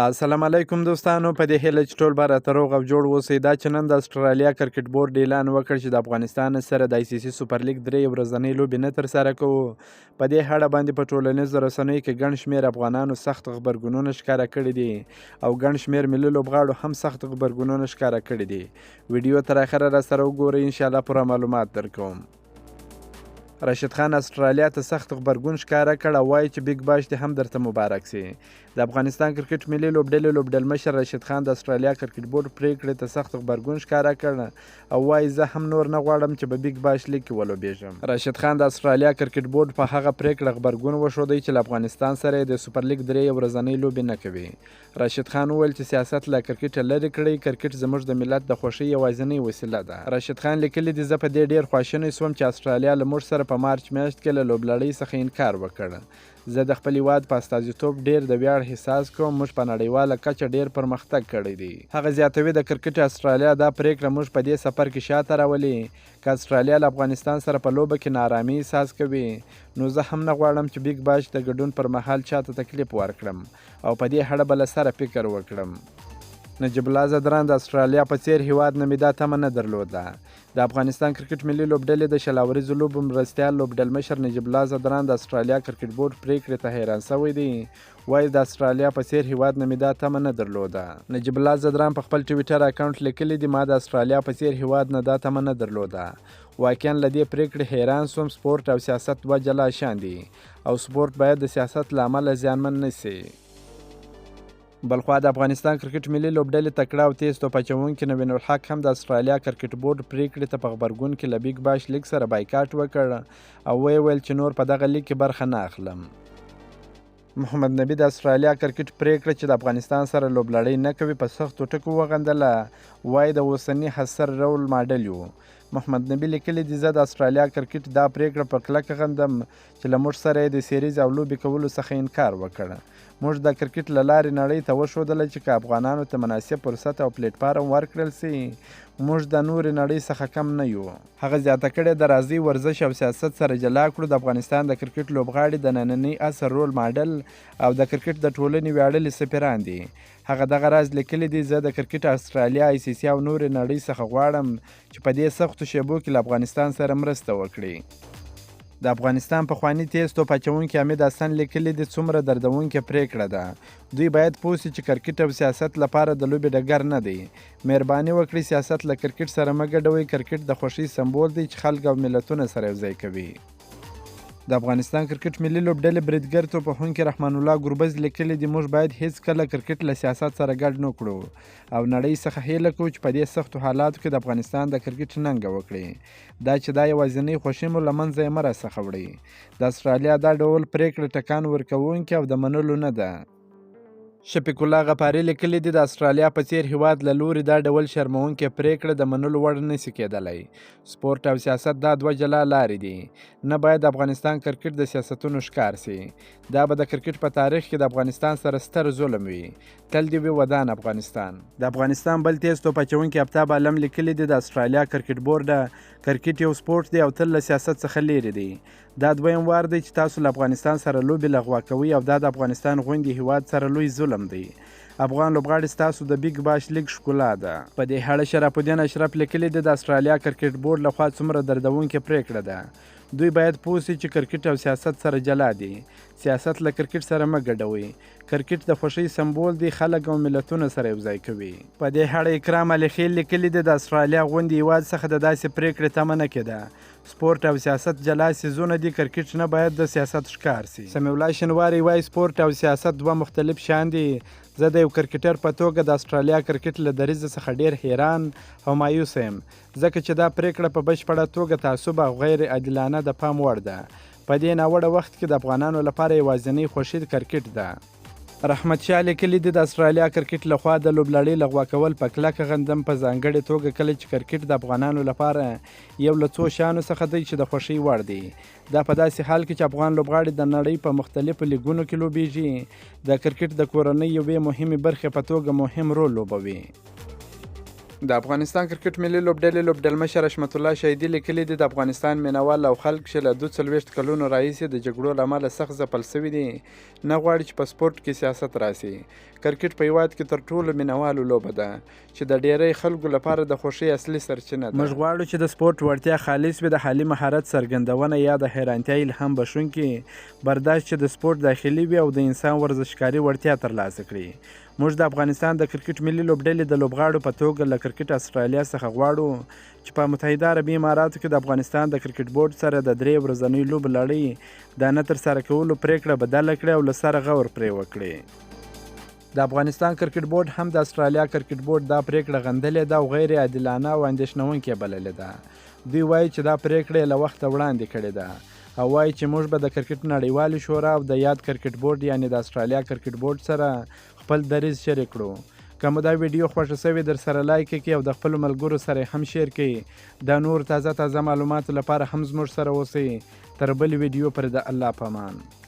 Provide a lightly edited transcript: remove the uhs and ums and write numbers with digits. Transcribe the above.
السلام علیکم دوستانو، په دې هیله چې ټول به راته روغ او جوړ اوسئ. دا چې نن د اسټرالیا کرکټ بورډ اعلان وکړ چې د افغانستان سره د آی سي سي سوپر لیګ درې ورځنۍ لوبې نه ترسره کوو، په دې اړه باندې په ټولنیزو رسنیو کې ګڼ شمېر افغانانو سخت غبرګونونه ښکاره کړي دي او ګڼ شمېر ملي لوبغاړو هم سخت غبرګونونه ښکاره کړي دي. ویډیو تر اخره را سره وګورئ، انشاءالله پوره معلومات درکوم. راشد خان استرالیا ته سخت غبرګون ښکاره کړ او وایي چې بیګ باش دې هم درته مبارک سي. د افغانستان کرکټ ملي لوبډلې لوبډلمشر راشد خان د استرالیا کرکټ بورډ پرېکړې ته سخت غبرګون ښکاره کړ او وایي زه هم نور نه غواړم چې په بیګ باش لیګ کې ولوبېږم. راشد خان د استرالیا کرکټ بورډ په هغه پرېکړه غبرګون وښودی چې له افغانستان سره یې د سوپر لیګ درې ورځنۍ لوبې نه کوي. راشد خان وویل چې سیاست له کرکټه لرې کړئ، کرکټ زموږ د ملت د خوښۍ یوازینۍ وسیله ده. راشد خان لیکلي دي، زه په دې ډېر خواشینی شوم چې اسټرالیا له موږ سره په مارچ میاشت کې له لوبلړۍ څخه انکار وکړ. زه د خپل هیواد په استازیتوب ډېر د ویاړ احساس کوم، موږ په نړیواله کچه ډېر پرمختګ کړی دی. هغه زیاتوي، د کرکټ اسټرالیا دا پرېکړه موږ په دې سفر کې شاته راولي. که اسټرالیا له افغانستان سره په لوبه کې ناارامي احساس کوي، نو زه هم نه غواړم چې بیګ باش د ګډون پر مهال چاته تکلیف ورکړم او په دې اړه به له سره فکر وکړم. نجیب الله ځدران د اسټرالیا په څېر هېواد نه مې دا تمه نه درلوده. د افغانستان کرکټ ملي لوبډلې د 20 اوریزو لوبو مرستیال لوبډلمشر نجیب الله ځدران د اسټرالیا کرکټ بورډ پرېکړې ته حیران شوی دی، وایي د اسټرالیا په څېر هېواد نه مې دا تمه نه درلوده. نجیب الله ځدران په خپل ټویټر اکاونټ لیکلي دي، ما د اسټرالیا په څېر هېواد نه دا تمه نه درلوده. واقعا له دې پرېکړې حیران شوم. سپورټ او سیاست دوه جلا شیان دي او سپورټ باید د سیاست له امله زیانمن نه شي. بلخوا د افغانستان کرکټ ملي لوبډلې تکړه او تیز توپ اچوونکي نوین الحق هم د اسټرالیا کرکټ بورډ پرېکړې ته په غبرګون کې له بیګ باش لیګ سره بایکاټ وکړ او ویې ویل چې نور په دغه لیګ کې برخه نه اخلم. محمد نبي د اسټرالیا کرکټ پرېکړه چې د افغانستان سره لوبلړۍ نه کوي په سختو ټکو وغندله، وایي د اوسني حصر رول ماډل یو. محمد نبي لیکلي دي، زه د اسټرالیا کرکټ دا پرېکړه په کلکه غندم چې له موږ سره یې د سیریز او لوبې کولو څخه انکار وکړ. موږ د کرکټ له لارې نړۍ ته وښودله چې که افغانانو ته مناسب فرصت او پلیټ فارم ورکړل شي، موږ د نورې نړۍ څخه کم نه یو. هغه زیاته کړې ده، راځئ ورزش او سیاست سره جلا کړو، د افغانستان د کرکټ لوبغاړي د نننۍ عصر رول ماډل او د کرکټ د ټولنې ویاړلي سفیران دي. هغه دغه راز لیکلي دي، زه د کرکټ اسټرالیا، آی سي سي او نورې نړۍ څخه غواړم چې په دې سختو شېبو کې له افغانستان سره مرسته وکړي. د افغانستان پخواني تیز توپ اچوونکي حمید حسن لیکلي دي، څومره دردونکې پرېکړه ده. دوی باید پوه شي چې کرکټ او سیاست لپاره د لوبې ډګر نه دی. مهرباني وکړئ سیاست له کرکټ سره مه ګډوئ، کرکټ د خوښۍ سمبول دی چې خلک او ملتونه سره یوځای کوي. د افغانستان کرکټ ملي لوبډلې بریدګر توپوهونکي رحمان الله ګربز لیکلي دي، موږ باید هیڅکله کرکټ له سیاست سره ګډ نه کړو او نړۍ څخه هیله کوو چې په دې سختو حالاتو کې د افغانستان د کرکټ ننګه وکړي. دا چې دا یوازینۍ خوښي مو له منځه یې مه راڅخه وړئ. د استرالیا دا ډول پرېکړه ټکان ورکوونکې او د منلو نه ده. شفیق الله غفاري لیکلي دي، د استرالیا په څېر هیواد له لوري دا ډول شرموونکې پرېکړه د منلو وړ نه شي کېدلی. سپورټ او سیاست دا دوه جلا لارې دي، نه باید د افغانستان کرکټ د سیاستونو ښکار شي. دا به د کرکټ په تاریخ کې د افغانستان سره ستر ظلم وي. تل دې وي ودان افغانستان. د افغانستان بل تیز توپ اچوونکي افتاب عالم لیکلي دي، د استرالیا کرکټ بورډ کرکټ یو سپورټ دی او تل له سیاست څخه لیرې دی. دا دویم وار دی چې تاسو له افغانستان سره لوبې لغوه کوئ او دا د افغانستان غوندې هیواد سره لوی ظلم دی. افغان لوبغاړي ستاسو د بیګ باش لیګ ښکلا ده. په دې اړه شرف الدین اشرف لیکلي دي، د استرالیا کرکټ بورډ لخوا څومره دردونکې پرېکړه ده. دوی باید پوه شي چې کرکټ او سیاست سره جلا دي. سیاست له کرکټ سره مه ګډوئ. کرکټ د خوښۍ سمبول دی، خلک او ملتونه سره یوځای کوي. په دې اړه اکرام علي خیل لیکلي دي، د استرالیا غوندې هیواد څخه د داسې پرېکړې تمه نه کېده. سپورټ او سیاست جلا څیزونه دي، کرکټ نه باید د سیاست ښکار شي. سمیع الله شینواری وايي، سپورټ او سیاست دوه مختلف شیان دي. زه د یو کرکټر په توګه د استرالیا کرکټ له دریځ څخه ډېر حیران او مایوسه یم، ځکه چې دا پرېکړه په بشپړه توګه تعصب او غیر عادلانه د پام وړ ده. په دې ناوړه وخت کې د افغانانو لپاره یوازینۍ خوښي کرکټ ده. رحمت شاه لیکلي دي، د استرالیا کرکټ لخوا د لوبلړۍ لغوه کول په کلکه غندم، په ځانګړې توګه کله چې کرکټ د افغانانو لپاره یو له څو شیانو څخه دی چې د خوښۍ وړ دی. دا په داسې حال کې چې افغان لوبغاړي د نړۍ په مختلفو لیګونو کې لوبیږي، د کرکټ د کورنۍ یوې مهمې برخې په توګه مهم رول لوبوي. د افغانستان کرکټ ملي لوبډلې لوبډلمشر حشمت الله شهیدي لیکلي دي، د افغانستان مینوال او خلک چې له 42 کلونو راهیسې د جګړو له امله سخت ځپل شوي دي، نه غواړي چې په سپورټ کې سیاست راشي. کرکټ په هیواد کې تر ټولو مینوالو لوبه ده چې د ډیری خلکو لپاره د خوښۍ اصلي سرچینه ده. موږ غواړو چې د سپورټ وړتیا خالص وي، د حالي مهارت څرګندونه یا د حیرانتیا الهام بښونکي برداشت چې د سپورټ داخلي وي او د انسان ورزشکاري وړتیا ترلاسه کړي. موږ د افغانستان د کرکټ ملي لوبډلې د لوبغاړو په توګه له کرکټ اسټرالیا څخه غواړو چې په متحده عربي اماراتو کې د افغانستان د کرکټ بورډ سره د 3 ورځنیو لوبو لړۍ د نه ترسره کولو پرېکړه بدله کړي او له سره غور پرې وکړي. د افغانستان کرکټ بورډ هم د اسټرالیا کرکټ بورډ دا پرېکړه غندلې ده او غیر عادلانه او اندېښنونکې بللې ده. دوی وایي چې دا پرېکړه یې له وخته وړاندې کړې ده او وایي چې موږ به د کرکټ نړیوالې شورا او د یاد کرکټ بورډ یعنې د اسټرالیا کرکټ بورډ سره خپل دریځ شریک کړو. که مو دا ویډیو خوښه شوې درسره لایک کړئ او د خپلو ملګرو سره یې هم شیر کړئ. د نور تازه تازه معلوماتو لپاره هم زموږ سره اوسئ. تر بلې ویډیو پورې د الله په امان.